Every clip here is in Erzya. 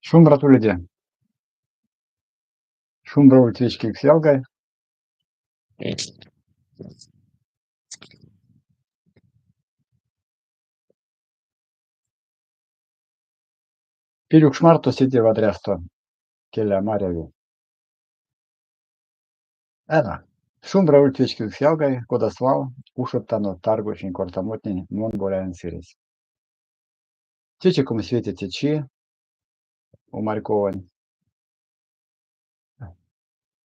Шумбрат уледе! Шумбра ульть, вечкевикс ялгай! Пирюкш марто седе вадрясто, келя, маряви. Эно, шумбра ульть, вечкевикс ялгай, кода свал, ушодтано таргочинь кортамотнень мон, Боляень Сыресь. Течи 25-це чи умарьковонь.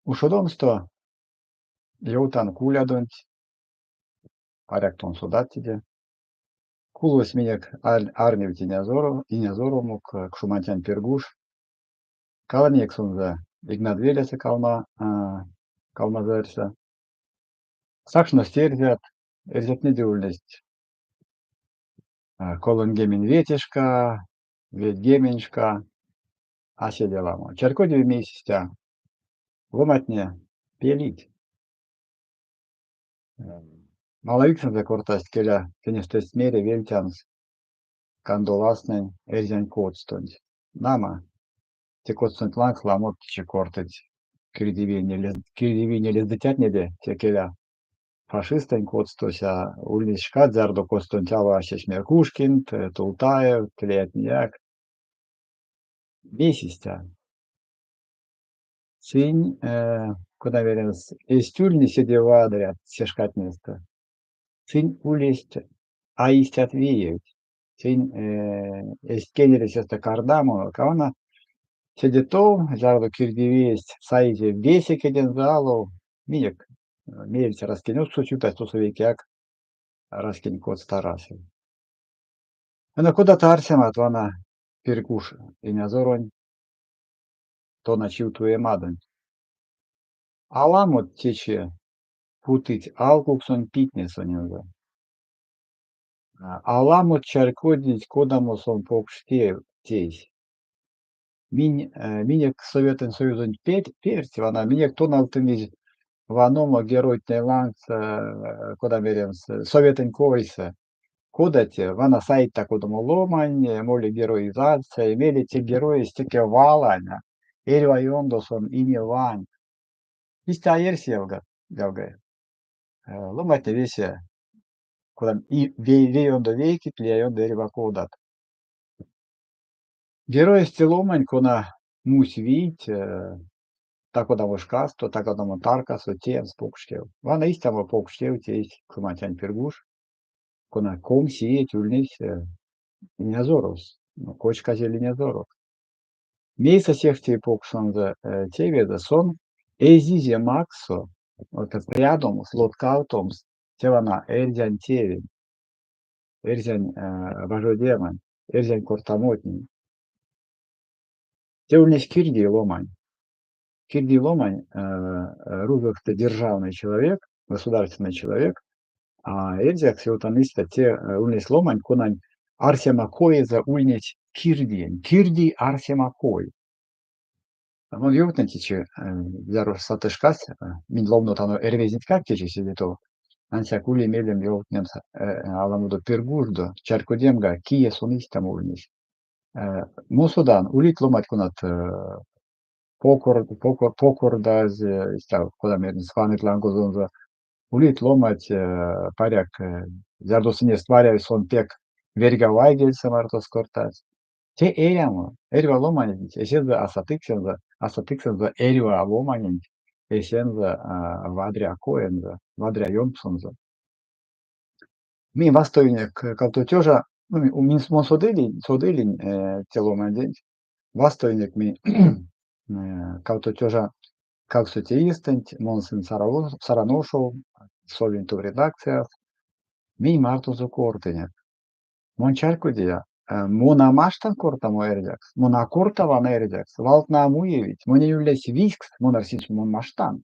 Ушодомсто ёвтан кулядонть, паряк тон содат теде. Кулось минек арневть инязоромок Кшуманцянь Пиргуж. Калмиек сонзэ Игнадвелесэ калмазырьсэ. Сакшность эрзят, эрзятнеде ульнесть 35-шка, ведьгеменьшка, а седе ламо. Чарькодеви, мейс истя? Ломантне пелить. Малавиксэнзэ кортасть, келя, тенст эзть мере вельтямс кандолазтнэнь эрзянь коцтонть. Нама, те коцтонть лангс ламот течи кортыть кирдивийтнень лездыцятнеде, те, келя, фашистэнь коцтось, а ульнесть шкат, зярдо коцтонть ало аштесть Меркушкин, Тултаев, лиятнеяк. Мейс истя? Сынь, кода меремс, эзть ульне седе вадрят се шкатнестэ. Сынь улесть а истят виевть. Сынь эзть кенере сестэ кардамо, вана седе тов, зярдо кирдивиесь саизе весе кедензэ алов, минек меельце раськень озксось ютась, тосо вейкеяк раськень коцт арасель. Эно кодат арсемат вана Пиргуж инязоронь тоначив туемадонть? Аламот течи путыть алкуксонь питне сонензэ. Аламот чарькодить, кодамо сон покш тев тейсь. Минь, минек Советэнь Союзонть перть, вана минек тонавтымизь ваномо геройтнень лангс, кода меремс, советэнь койсэ. Кода те? Вана саить та-кодамо ломань, моли героизация, мейле те героесь теке валаня, эрьва ёндо сон иневанькс. Истя а эрси, ялгай. Ломантне весе, кода ве ёндо вейкеть, лия ёндо эрьва кодат. Героесь те ломань, кона мусь вийть та-кодамо шкасто, та-кодамо таркасо теемс покш тев. Вана истямо покш тев тейсь Кшуманцянь Пиргуж, кона 20 иеть ульнесь инязорокс, кочказель инязорокс. Мейсэ сехте покш сонзэ тевезэ, сон эзизе максо прядомс, лоткавтомс те вана эрзянь тевенть, эрзянь важодеманть, эрзянь кортамотнень. Те ульнесь кирдий ломань. Кирдий ломань, рузокс те державный человек, государственный человек, а эрзякс ёвтан истя, те ульнесь ломань, конань арсема коезэ ульнесь кирдиень, кирдий арсема кой. Мон ёвтнинь течи, зяро саты шкась, минь ловнотано Эрьвезентькак течи седе тов, ансяк ули мелем ёвтнемс аламодо Пиргуждо, чарькодемга, кие сон истямо ульнесь. Мон содан, улить ломанть, конат покордазь, истя, кода меремс, ваныть лангозонзо. Улить ломанть, паряк, зярдо сынест марявсь, сон пек верьга вайгельсэ мартост кортась. Те эрямо, эрьва ломаненть эсензэ асатыксэнзэ, асатыксэнзэ эрьва ломаненть эсензэ вадря коензэ, вадря ёнксонзо. Минь вастовинек кавто тёжа, ну, мон содылинь те ломанденть, вастовинек минь 2008 иестэнть, мон сынь Саран ошов, совинь тов редакцияс, минь мартонзо кортынек. Мон чарькодия, мон а маштан кортамо эрзякс, мон а кортаван эрзякс, валтнэ а муевить, монень ульнесь визькс, мон арсинь, мон маштан.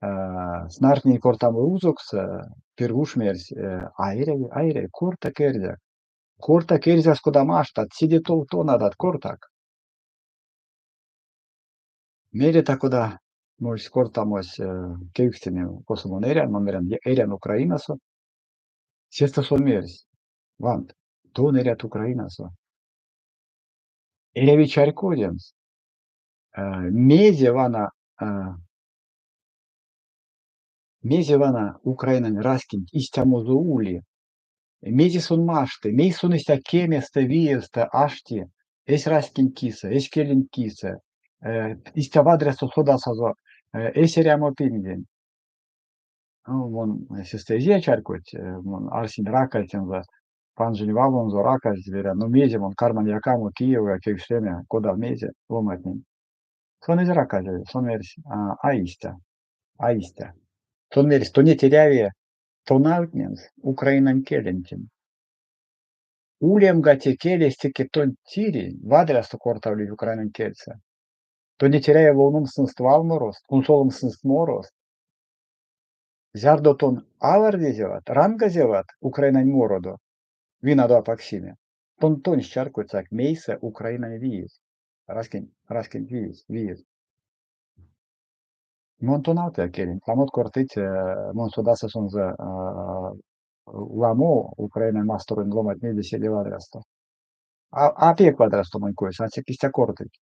Снартнинь кортамо рузокс, Пиргуж мерсь, а эряви, а эряви, кортак эрзякс. Кортак эрзякс, кода маштат, седе тов тонадат, кортак. Мейле та-кода мольсь кортамось, кевкстимим, косо мон эрян, мон мерян, эрян Украинасо. Сестэ сон мерсь, вант, тон эрят Украинасо. Эряви чарькодемс, мезе вана, мезе вана украинань раськенть истямозо ули, мезе сон машты, мейс сон истя кеместэ, виевстэ ашти эсь раськенть кисэ, эсь келенть кисэ, истя вадрясто содасазо эсь эрямопингенть. Ну, мон сестэ эзия чарькодть, мон арсинь, ракаль тензэ, панжинь валонзо, раказь мерян, ну мезе мон карман якамо Киевга кевкстеме, кода мезе ломантнень. Сон эзь раказеве, сон мерсь: а истя, а истя. Сон мерсь: тонеть эряви тонавтнемс украинань келентень. Улемга те келесь теке тонь тиринь, вадрясто кортавлить украинань кельсэ. Тонеть эряви ловномс сынст валморост, кунсоломс сынст морост. Зярдо тон авардезеват, рангозеват украинань мородо, винадо апак симе, тон тонсь чарькодьсак, мейсэ украинань виесь, раськенть виесь. Мон тонавтыя келенть. Ламот кортыть, мон содаса сонзэ ламо Украинань масторонь ломантнеде седе вадрясто. А пек вадрясто монь койсэ, ансяк истя кортыть.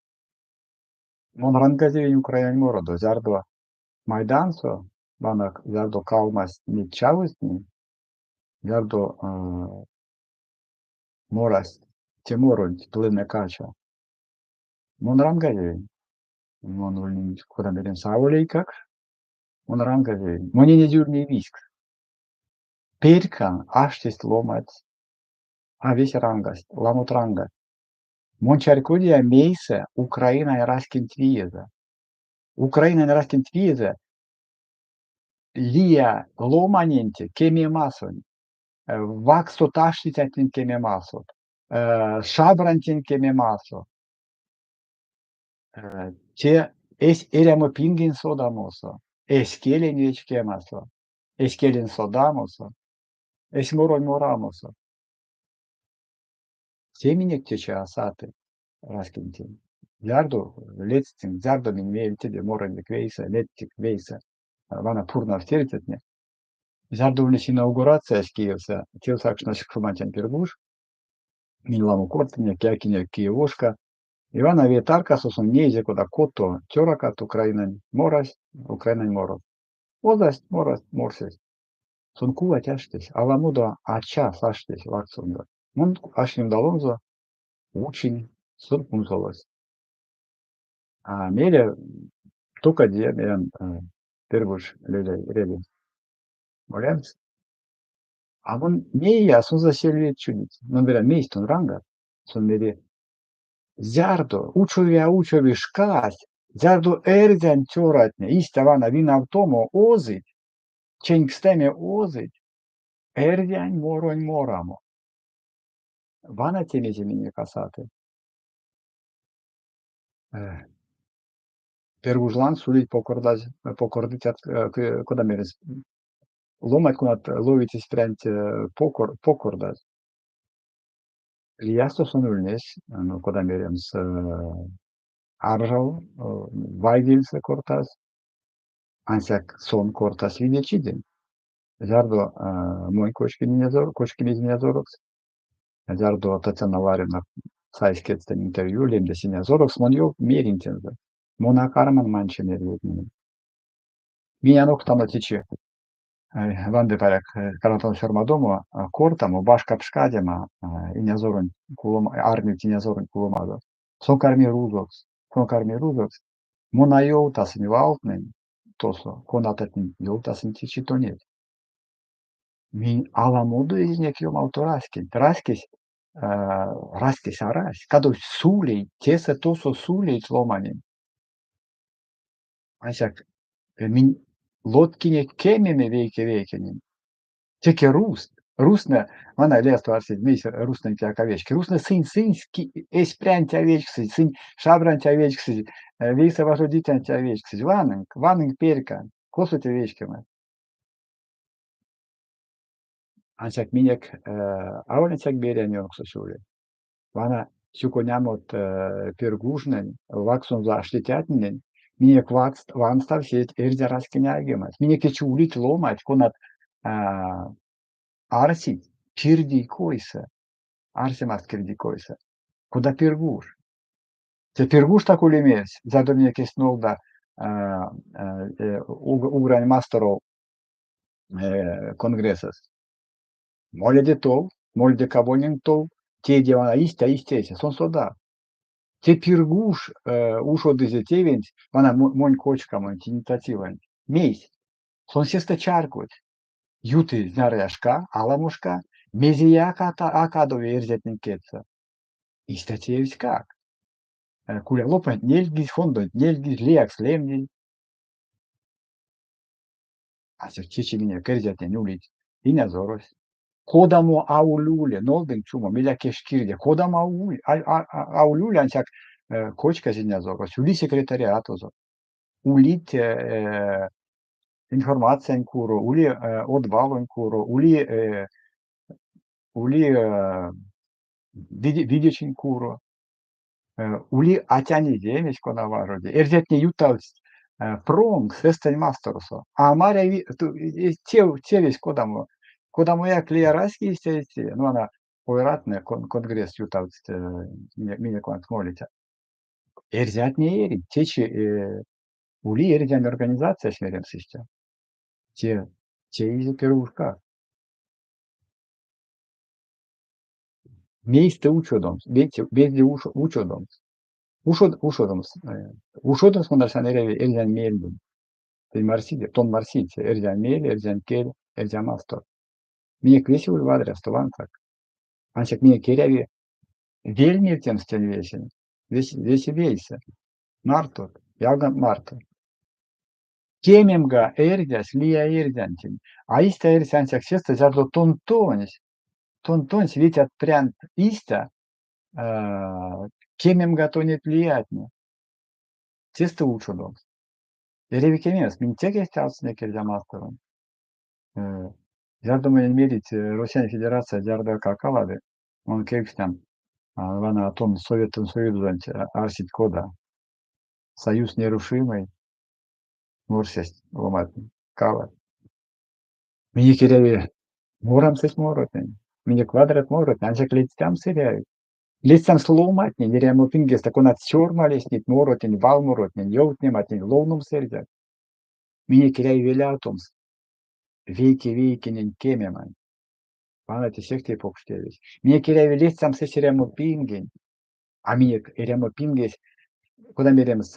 Мон рангозевинь украинань мородо, зярдо Майдансо, вана зярдо калмасть неть чавозтнень, зярдо морасть те моронть «Пливе кача». Мон рангозевинь. Мон ульнинь, кода меремс, аволь эйкакш. Мон рангозевинь. Монень эзь ульне визькс. Перькан аштесть ломанть, а весе рангасть, ламот рангасть. Мон чарькодия, мейсэ украинань раськенть виезэ. Украинань раськенть виезэ лия ломаненть кемемасонть, вакссот аштицятнень кемемасо, шабрантень кемемасо, те эсь эрямопингень содамосо, эсь келень вечкемасо, эсь келень содамосо, эсь моронь морамосо. Те минек течи а саты раськентень. Зярдо ледстинк, зярдо минь меельцеде морынек вейсэ, ледстик вейсэ, вана пурнавсть эрицятне. Зярдо ульнесь инаугурациясь Киевсэ, тев сакшнось Кшуманцянь Пиргуж, минь ламо кортынек, якинек Киевошка. И вана ве таркасо сон неизе, кода кото цёракат украинань морасть, украинань морот. Озасть, морасть, морсесть. Сон кувать аштесь, аламодо а час аштесь вакссонзо. Мон аштинь удалонзо, учинь, сон кунсолось. А мейле токадия, мерян, Пиргуж леляй, эряви молемс. А мон неия, сонзэ сельведть чудить. Мон мерян, мейс тон рангат? Сон мери: зярдо учови а учови шкась, зярдо эрзянь цёратне истя вана винавтомо озыть, ченькстэме озыть, эрзянь моронь морамо. Вана те мезе минек а саты. Пиргуж лангс улить покордазь, покордыцят, кода меремс, ломанть, конат ловить эсь прянть покордазь. Лиясто сон ульнесь, ну, кода меремс, аржав вайгельсэ кортась, ансяк сон кортась видечиденть. Зярдо монь кочкимизь инязорокс, зярдо Татьяна Ларина сайсь кедьстэнь интервью, лемдсь инязорокс, мон меринь тензэ: мон а карман манчеме эрзятнень. Минь анокстано течи, ванды, паряк, карматано сёрмадомо, кортамо, башка пшкадема инязоронть кулома, Арнильд инязоронть куломадо. Сон карми рузокс, сон карми рузокс. Мон а ёвтасынь валтнэнь тосо, конатнень ёвтасынь течи тонеть. Минь аламодо эзинек ёмавто раськенть. Раськесь, раськесь арась. Кадовсть сулейть, тесэ-тосо сулейть ломанень. Ансяк минь лоткинек кемеме вейке-вейкенень. Теке рузт. Рузтнэ, вана лиясто арсить, мейс рузтнэнь кияк а вечки. Рузтнэ сынь сынсь эсь прянть а вечксызь, сынь шабранть а вечксызь, вейсэ важодицянть а вечксызь. Ванынк, ванынк перька, косо те вечкемась. Ансяк минек аволь ансяк берянь ёнксось ули. Вана сюконямот Пиргужнэнь, вакссонзо аштицятненень, минек ванставсь эрзя раськень айгемась. Минек течи улить ломанть, конат арсить кирдий койсэ, арсемаст кирдий койсэ. Кода Пиргуж. Те Пиргуж так ули мерсь, зярдо минек эзть нолда Угрань масторов конгрессэс. Моледе тов, моледе кавоненк тов, тееде вана истя, истя, истя. Сон содась. Те Пиргуж ушодызе тевенть, вана монь кочкамонть, инициативанть. Мейсь? Сон сестэ чарькодсь. Юты знярыя шка, аламо шка, мезеяк а кадови эрзятнень кедьсэ. Истя теевськак. Кулялопанть нельгизь, фондонть нельгизь, лиякс лемдизь. Ансяк течи минек эрзятнень улить инязорось. Кодамо аволь уле, нолдынк чумо, меля кеж кирде, кодамо аволь уле, ансяк кочказь инязорось, ули секретариатозо, улить информациянь куро, ули од валонь куро, ули видечинь куро, ули атянь эземесь, кона важоди. Эрзятне ютавтсть промкс Эстэнь масторсо. А маряви, тевесь кодамо, кодамояк лия раське истя эзь, ну, вана ойратне конгресс ютавтсть минек лангс молиця. Эрзятне эрить. Течи ули эрзянь организациясь, меремс истя. Те теизе Пиргужка. Мейстэ учодомс, мезде учодомс. Ушодомс. Ушодомс мон арсян эряви эрзянь мельденть. Тынь марсиде, тон марсить, эрзянь мель, эрзянь кель, эрзя мастор. Минек весе ули вадрясто, вансак. Ансяк минек эряви вельмевтемс тень весень, весе вейсэ, мартот, ялганть марто. Кемемга эрзясь лия эрзянтень. А истя эрси ансяк сестэ, зярдо тон тонсь, тон тонсь ветят прянть истя, кемемга тонеть лиятне. Сестэ ушодомс. Эряви кемемс, минь теке стявтсынек эрзя масторонть. Зярдо монень мерить Россиянь Федерация зярдояк а калады, мон кевкстнян, вана тон Советэнь Союзонть арсить кода? Союз нерушимый, морсесть ломантне, калат. Минек эряви морамс эсь моротнень, минек вадрят моротне, ансяк ледстямс эряви. Ледстямс ломантнень эрямо пингестэ, конат сёрмалесть неть моротнень, валморотнень, ёвтнематнень, ловномс эрзят. Минек эряви велявтомс вейке-вейкенень кемеманть. Вана те сехте покш тевесь. Минек эряви ледстямс эсь эрямо пингенть, а минек эрямо пингесь, кода меремс,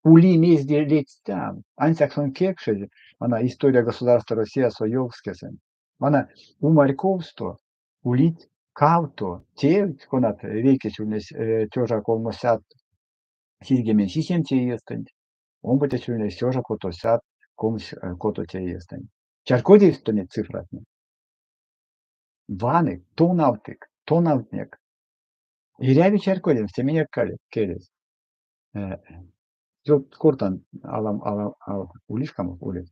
ули мезде ледстямс. Ансяк сон кекшезь, вана История государства Россиясо ёвкскесэнть. Вана умарьковсто улить кавто тевть, конат вейкесь ульнесь 1377 иестэнть, омбоцесь ульнесь 1626 иестэнть. Чарькодевсть тонеть цифратне? Ванык, тонавтык, тонавтнек. Эряви чарькодемс, те минек келесь. Кортан, ули шкамок, ули.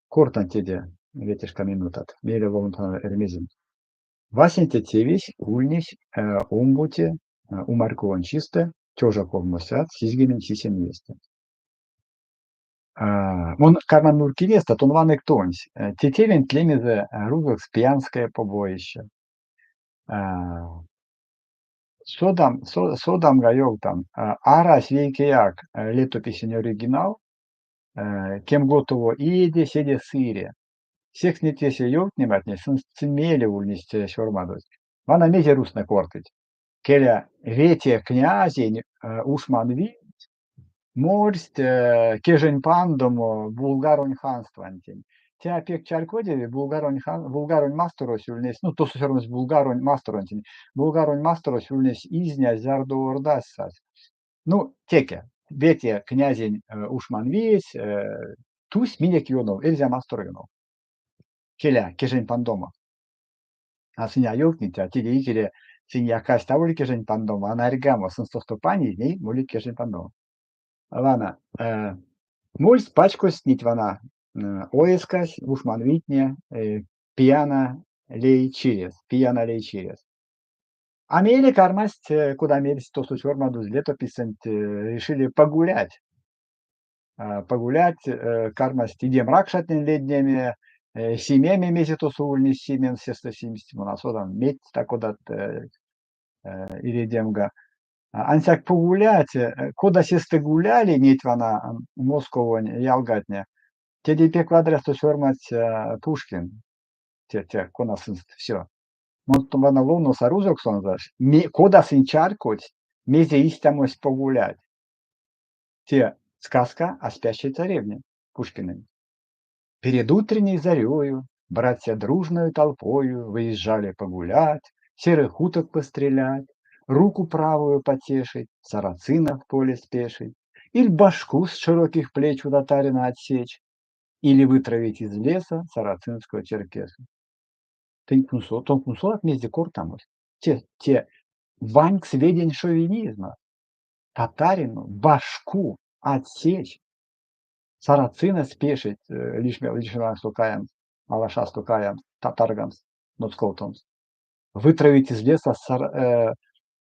Кортан теде ветешка минутат. Мейле ловнотано Эрьмезенть. Васенце тевесь ульнесь омбоце умарьковонь чистэ, 1377 иестэ. Мон карман нурькинестэ, тон ванык тонсь. Те тевенть лемезэ рузокс «Пьянское побоище». Содамга ёвтан, арась вейкеяк летописень оригинал, кемготово иеде седе сыре. Секс неть весе ёвтнематне сынст сынь мейле ульнесть сёрмадозь. Вана мезе рузтнэ кортыть. Келя, вете князень ушманвийть мольсть кежень пандомо булгаронь ханствантень. Те а пек чарькодеви, булгаронь хан, булгаронь масторось ульнесь, ну, тосо сёрмадозь булгаронь масторонтень. Булгаронь масторось ульнесь изнязь, зярдо ордась сась. Ну, теке, вете князень ушманвиесь тусь минек ёнов, эрзя мастор ёнов. Келя, кежень пандомо. А сынь а ёвтнить, а теде икеле сынь якасть аволь кежень пандомо, а нарьгамо. Сынст тосто панизь, ней молить кежень пандомо. Вана, мольсть, пачкодсть неть вана оескась, ушманвийтне, Пьяна лей чирес, Пьяна лей чирес. А мейле кармасть, кода мерсть тосо сёрмадозь летописьсэнть, решили погулять. Погулять, кармасть идем ракшатнень леднеме, симеме, мезе тосо ульнесь симемс, сестэ симсть, мон а содан, медь та-кодат иредемга. Ансяк погулять, кода сестэ гуляли неть вана Московонь ялгатне, теде пек вадрясто сёрмадсь Пушкин, те кона сынст всё. Мон вана ловноса рузокс сонзэ, кода сынь чарькодсть, мезе истямось погулять. Те сказка о спящей царевне Пушкинэнь. Перед утренней зарею братья дружною толпою выезжали погулять, серых уток пострелять, руку правую потешить, сарацина в поле спешить, или башку с широких плеч у татарина отсечь, или вытравить из леса сарацинского черкеса. Тон кунсолат мезде кортамось. Те ванькс ведень шовинизма. Татарину башку отсечь, сарацина спешить, лишме каямс, алашасто каямс, таргамс, ноцковтомс. Вытравить из леса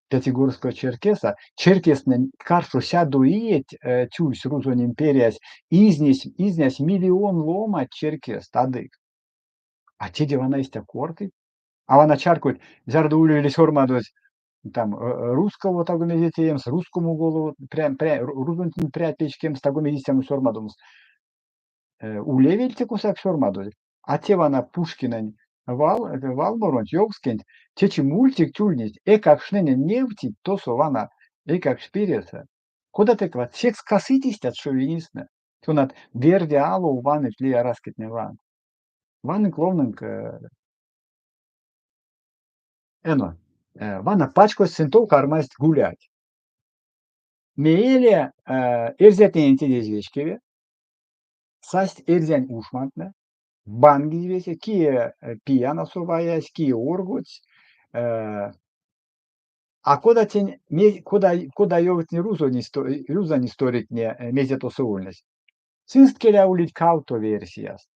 пятигорского черкеса, черкестнэнь каршо сядо иеть тюрсь рузонь империясь, изнясь миллион ломанть черкест, адык. А теде вана истя кортыть. А вана чарькодть, зярдо улевель сёрмадозь там русского таго мезе теемс, русскому голову, пря, рузонтень пря печкемс, таго мезе истямо сёрмадомс. Улевель те косояк сёрмадозь. А те вана Пушкинэнь валморонть, ёвкскенть, течи мультикть ульнесть, эйкакштненень невтить, тосо вана эйкакшпиресэ. Кода те секс касыть истят шовинистнэ. Конат верде алов ваныть лия раськетнень лангс. Ванынк, ловнынк. Эно, вана пачкодсть сынь тов, кармасть гулять. Мейле эрзятненень те эзь вечкеве. Састь эрзянь ушмантнэ, бангизь весе, кие пьянасо ваясь, кие оргодсь. А кода тень, кода ёвтни рузонь историктне, мезе тосо ульнесь? Сынст келя улить кавто версияст.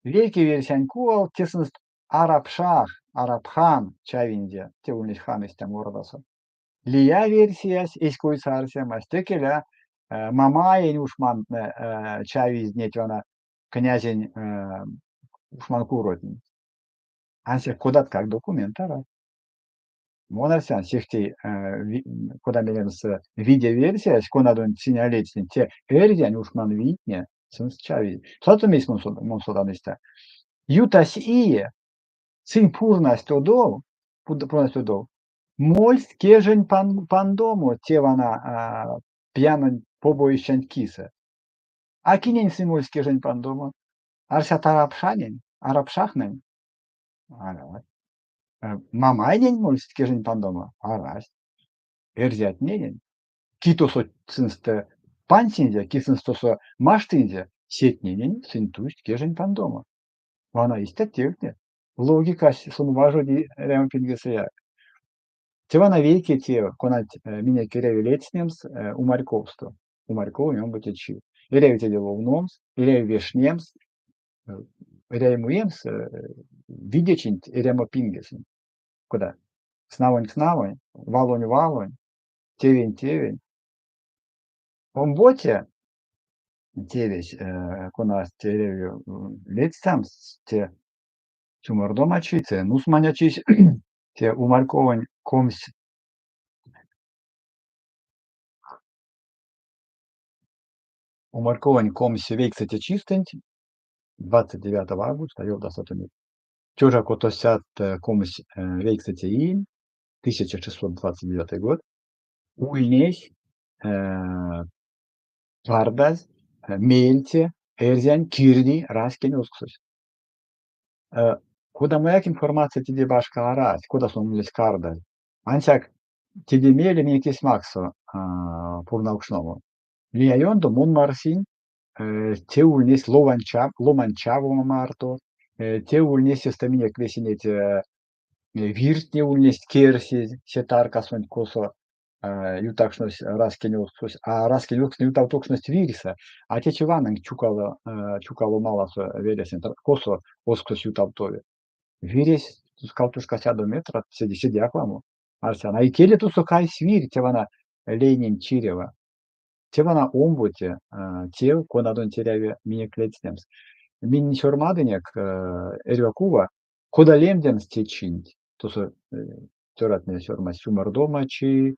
Вейке версиянь кувалт те сынст Арапшах, Арапхан чавинзе, те ульнесь хан истямо ордасо. Лия версиясь, эсь койсэ арсемась, те келя Мамаень ушмантнэ чавизь неть вана князень ушманкуротнень. Ансяк кодаткак документт арасть. Мон арсян, сехте, кода меремс, виде версиясь, конадонть сынь а ледстнить, те эрзянь ушманвийтне сынст чавизь. Содат мейс мон содан истя? Ютась ие, сынь пурнасть одов, мольсть кежень пандомо те вана пьянонь побоищанть кисэ. А кинень сынь мольсть кежень пандомо? Арсят Арапшанень, Арапшахнэнь? Арась. Мамайнень мольсть кежень пандомо? Арась. Эрзятненень. Ки тосо сынст пансинзе, ки сынст тосо маштынзе, сетненень сынь тусть кежень пандомо. Вана истят тевтне. Логикась сон важоди эрямо пингесэяк. Те вана вейке тев, конанть минек эряви ледстнемс умарьковсто. Умарьковонь омбоце чи. Эряви теде ловномс, эряви вешнемс, эряви муемс видечинть эрямо пингесэнть. Кода? Кснавонь-кснавонь, валонь-валонь, тевень-тевень. Омбоце тевесь, конась эряви ледстямс, те сюмордома чи, те нусманя чись, те умарьковонь 20 умарьковонь 29-це чистэнть, 29 августа, ёвтаса тонеть, 1629 иень, 1629 год, ульнесь кардазь меельце эрзянь кирди раськень озксось. Кодамояк информация теде башка арась, кода сон ульнесь кардазь. Ансяк теде мейле минек эзть максо пурнавкшномо. Лия ёндо мон марсинь, те ульнесь ломань чавома марто, те ульнесь сестэ минек весе неть виртне ульнесть керсезь се таркасонть, косо ютакшнось раськень озксось, а раськень озкстнэ ютавтокшность вирьсэ, а течи ванынк Чукало маласо велесэнть, косо озксось ютавтови. Виресь кавтошка сядо метрат, седеяк ламо. Арсян, а икеле тосо кайсь вирь, те вана лейненть чирева. Те вана омбоце тев, конадонть эряви минек ледстнемс. Минь сёрмадынек эрьва кува, кода лемдемс те чинть. Тосо цёратне сёрмадсть сюмордома чи,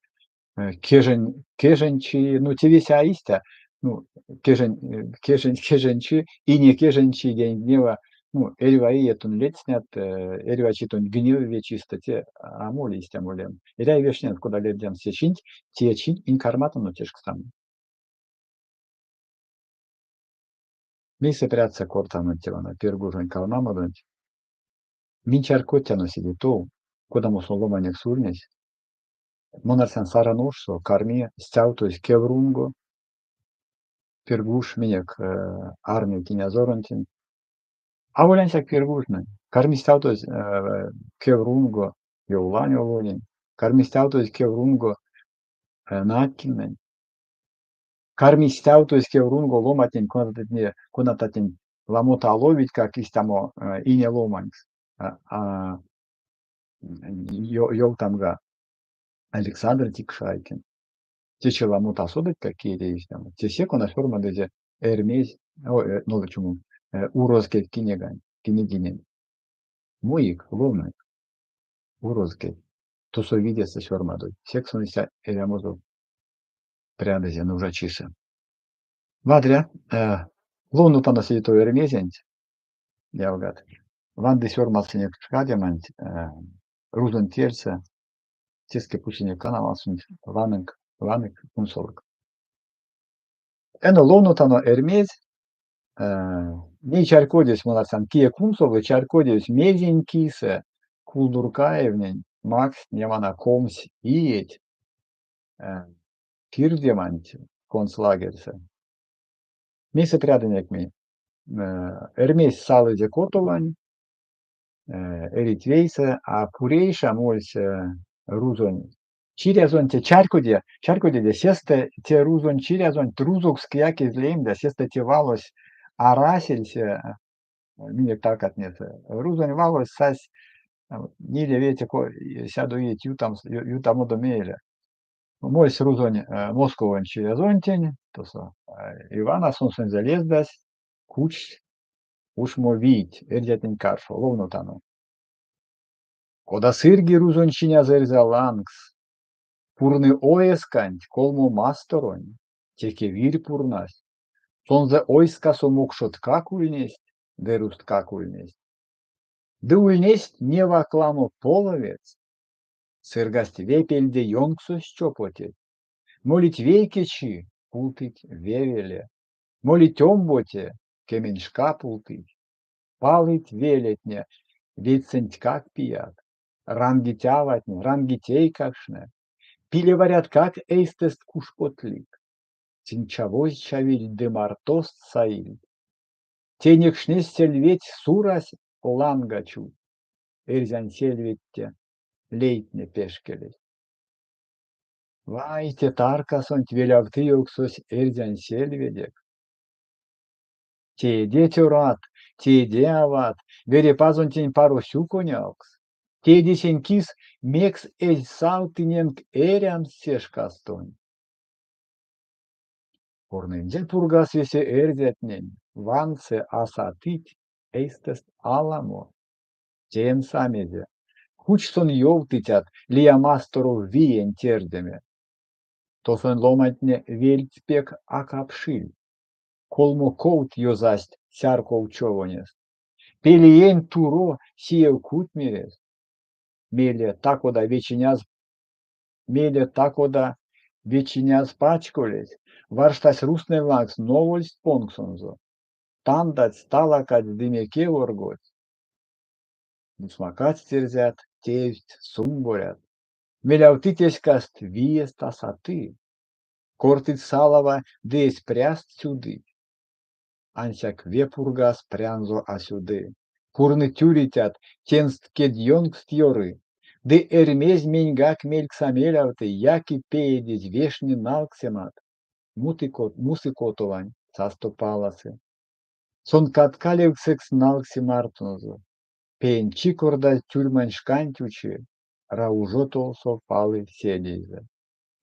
Кежень, кежень чи, ну, те весе а истя, ну, кежень, кежень, кежень чи, и не кежень чи, день гнева, ну, эрьва ие тон ледстнят, эрьва чи тонь гнев вечисто, те а моли истя молем. Эряви вешнемс, кода ледемс се чинть, те чинть минь карматано тешкстамо. Мейсэ прядса кортамонть те вана Пиргужонь калмамодонть? Минь чарькодтяно седе тов, кодамо сон ломанекс ульнесь. Мон арсян, Саран ошсо карми стявтозь кеврунго Пиргуж минек армия инязоронтень. Аволь ансяк Пиргужнэнь, карми стявтозь кеврунго Йовлань Олонень, карми стявтозь кеврунго Наткиннэнь, карми стявтозь кеврунго ломантнень, конатне, конататнень ламот а ловитькак истямо ине ломанькс. Ёвтамга Александр Тикшайкин. Течи ламот а содытькак, кие те истямо. Те се, кона сёрмадызе Эрьмезь, ой, нолдык Урозкеть киниганть, книгиненть. Муик, ловнык. Урозкеть. Тосо видестэ сёрмадозь. Секс сон истя эрямозо прядызе нужачисэ. Вадря. Ловнотано седе тов Эрьмезенть, ялгат. Ванды сёрмадсынек пшкадеманть рузонь кельсэ. Теске путсынек каналсонть. Ванынк, ванык, кунсолык. Эно ловнотано Эрьмезь. Ней чарькодевсь, мон арсян, кие кунсолы, чарькодевсь, мезень кисэ Кулдуркаевнень макссть вана 20 иеть кирдеманть концлагерьсэ. Мейсэ прядынек минь? Эрьмезь салызе Котовань, эрить вейсэ, а Пурейша мольсь рузонь чирязонть, чарькодия, чарькодиде, сестэ те рузонь чирязонть рузокс кияк эзь лемдя, сестэ те валось арасель се минек таркатнесэ. Рузонь валось сась ниле-вете сядо иеть ютамс, ютамодо мейле. Мольсь рузонь Московонь чирязонтень, тосо Иван а сон сонзэ лездась, кучсь ушмо вийть эрзятнень каршо, ловнотано. Кода сырги рузонь чиняз эрзя лангс, пурны оесканть колмо масторонь, теке вирь пурнась. Сонзэ ойскасо мокшоткак ульнесть ды рузткак ульнесть. Ды ульнесть невак ламо половецт. Сыргасть ве пельде ёнксось чопотетсь. Молить вейке чи, пултыть ве веле. Молить омбоце, кеменьшка пултыть. Палыть велетне, ведьсэнтькак пият. Рангить аватне, рангить эйкакштне. Пилеваряткак эйстэст куш потлик. Сынь чавозь чавильть ды мартост саильть. Тейнекшнесть сельведть Сурась ланга чувтт. Эрзянь сельведте лейтне пешкелесть. Вай, те таркасонть велявты ёвксось эрзянь сельведекс. Тееде, цёрат, тееде, ават, Верепазонтень паро сюконявкс. Тееде сень кис, мекс эзь сав тыненк эрямс се шкастонть. Пурнынзе Пургаз весе эрзятнень, вансы, а сатыть эйстэст аламо. Теемс а мезе. Кучсь сон ёвтыцят лия масторов виень тердеме. Тосонь ломантне вельть пек а капшильть. Колмо ковт ёзасть сярков човонест. Пельиень туро сиев кутьмерест. Мейле та-кода вечиняс мейле та-кода вечиняс пачколесь, варштась рузтнэнь лангс, новольсть понксонзо. Тандадсь, талакадсь ды мекев оргодсь. Нусмакадсть эрзят, теевсть сумборят. Мелявтыть эськаст, виест а саты. Кортыть салава ды эсь пряст сюдыть. Ансяк ве Пургаз прянзо а сюды. Пурны тюрицят, тенст кедьёнкст ёры. Ды Эрьмезь меньгак мелькс а мелявты, яки пеедезь, вешни налксемат. Мусы Котовань, састо паласы. Сон катка левксэкс налкси мартонзо. Пеень чикордазь тюрьмань шканть учи, раужо толсо палы седейзэ.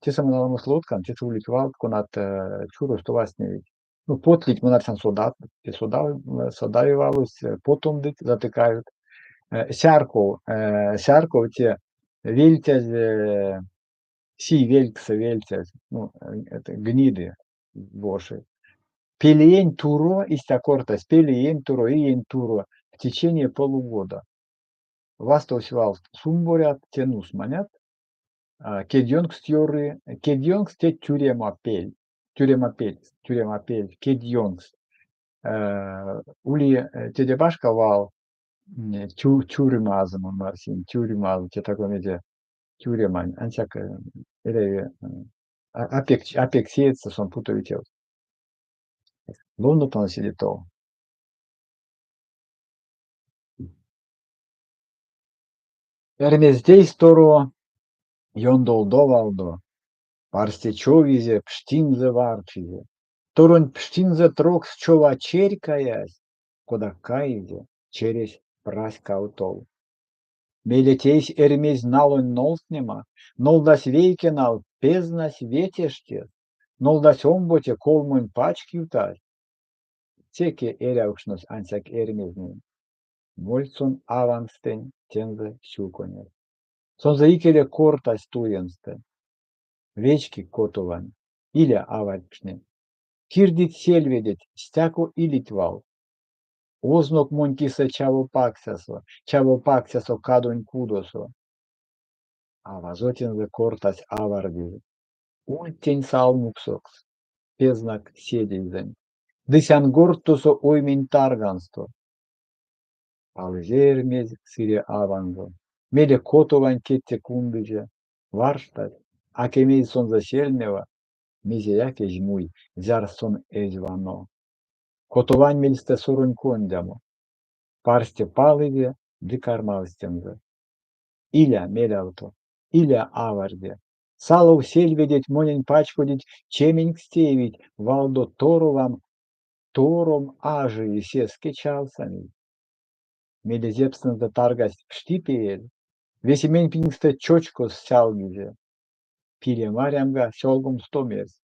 Тесэ мон аламос лоткан, тесэ улить валт, конат чуросто вастневить. Ну, потлить, мон арсян, содат, те содави валось, потомдыть, затыкают. Сярков, сярков те вельтязь. Пси велькссэ вельтязь, ну, это гниды, воши. Пельиень туро, истя кортась, пельиень туро, иень туро, в течение полугода. Вастовсь вал сумборят, те нусманят, кедьёнкст ёры, кедьёнкс те тюрема пель, тюрема пель, тюрема пель, кедьёнкст. Ули теде башка вал, тюрьмазо, мон марсинь, тюрьмазо, те таго мезе, тюремань, ансяк эряви а пек сеедьстэ сон путови тевс. Ловнотано седе тов. Эрьмезь тейсь торо ёндолдо валдо, парсте човизе, пштинзэ варчизе. Торонть пштинзэ трокс чова черь каясь, кода каизе, чересь прась кавтов. Мейле тейсь Эрьмезь налонь нолдтнема: нолдась вейке нал — пезнась ве тештес, нолдась омбоце — колмонь пачк ютась. Теке эрявкшнось ансяк Эрьмезнень. Мольсь сон аванстэнь, тензэ сюконясь. Сонзэ икеле кортась туемстэ: Вечкик Котовань, иля авардькшне. Кирдить сельведеть, стяко илить валт. Ознок монь кисэ чаво паксясо, чаво паксясо кадонь кудосо. Авазо тензэ кортась авардезь: Ульть тень салмуксокс, пезнак седейзэнь ды сянгордт тосо оймень таргамсто. Палызе Эрьмезь сыре аванзо, мейле Котовань кедте кундызе, варштась, а кемезь сонзэ сельмева, мезеяк эзь муй, зярс сон эзь вано. Котовань мельс те суронь кондямо. Парсте палызе ды кармавтсь тензэ: Иля мелявто, иля аварде, салов сельведеть монень пачкодить, чеменькс теевить, валдо торовам тором ажии, сеске чавсамизь. Мейле зепстэнзэ таргась пшти пеель, весемень пингстэ чочкос сялгизе. Пиле марямга сёлгомсто мерсь.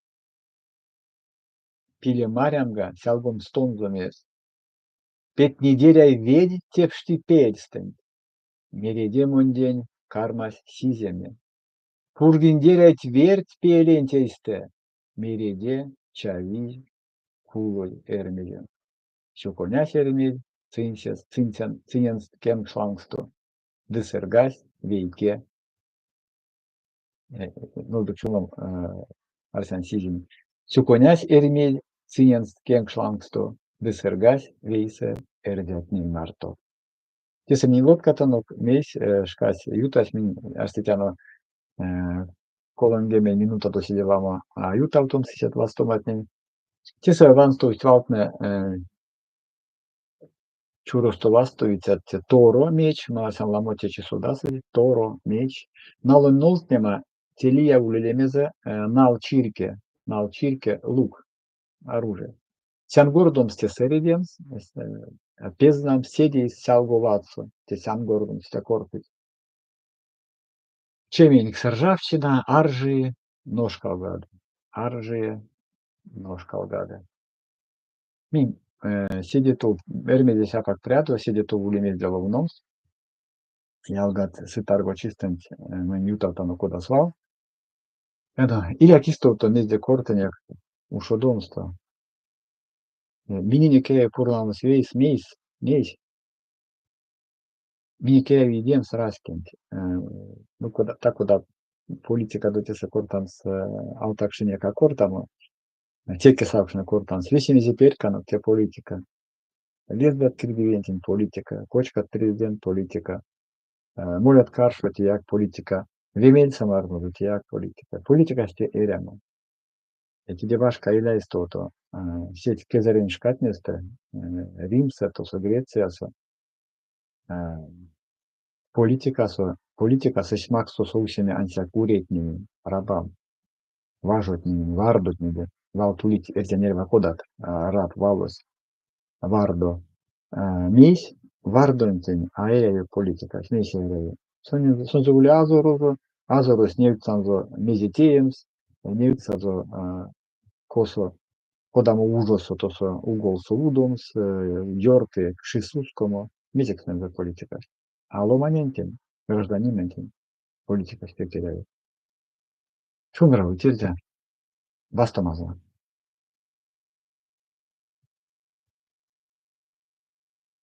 Пиле марямга сялгомстонзо мерсь: Петнидеряй ведь те пшти пеельстэнть, мереде мондень, кармась сиземе. Пургиндеряйть верть пееленть эйстэ, мереде, чавизь кулозь Эрьмезенть. Сюконясь Эрьмезь сыненст кенкш лангсто ды сыргась вейке нолдык чумом, арсян, сизинь. Сюконясь Эрьмезь сыненст кенкш лангсто ды сыргась вейсэ эрзятнень марто. Тесэ минь лоткатанок, мейсь шкась ютась, минь арсетяно 30 минутадо седе ламо а ютавтомс истят вастоматнень. Тесэ ванстовсть валтнэ чуросто вастовицят: торо, меч, арсян, ламот течи содасызь, торо, меч. Налонь нолдтнема, те лия ули лемезэ, налчирьке, налчирьке, лук, оружие. Сянгордомс те сэредемс, пезнамс седейс сялго ладсо, те сянгордомс, истя кортыть. Чеменькс ржавчина, аржи, ношкалгады. Аржи, ношкалгады. Минь седе тов, Эрьмезесь апак прядо, седе тов ули мезде ловномс. Ялгат, сы таргочистэнть минь ютавтано кода свал. Иляк истовто, мезде кортынек ушодомсто. Миненек эряви пурнамс вейс, мейс, мейсь. Минек эряви идемс раськенть. Ну, кода, та-кода политикадо тесэ кортамс алтакшнынек а кортамо, теке савкшны кортамс. Весемезэ перьканок те политика. Лездат кирдивиентень политика, кочкат президент политика, молят каршо теяк политика, ве мельсэ мартонзо теяк политика. Политикась те эрямо. Теде башка иля истовто сеть кезэрень шкатнестэ Римсэ, тосо Грециясо политикасо политикась эзь максо совсеме ансяк уретненень, рабам, важотненень, вардотнеде. Валт улить эрзянь эрьва кодат, раб валось, вардо. Мейсь вардонтень а эряви политикась, мейсь а эряви? Сонзэ ули азорозо, азорось невтьсанзо мезе теемс, невтьсазо косо, кодамо ужосо тосо уголсо удомс, ёрты кши сускомо. Мезекс сонзэ политикась? А ломанентень, гражданинэнтень политикась пек эряви. Шумбра ульть, Эрьзя. Вастомазо.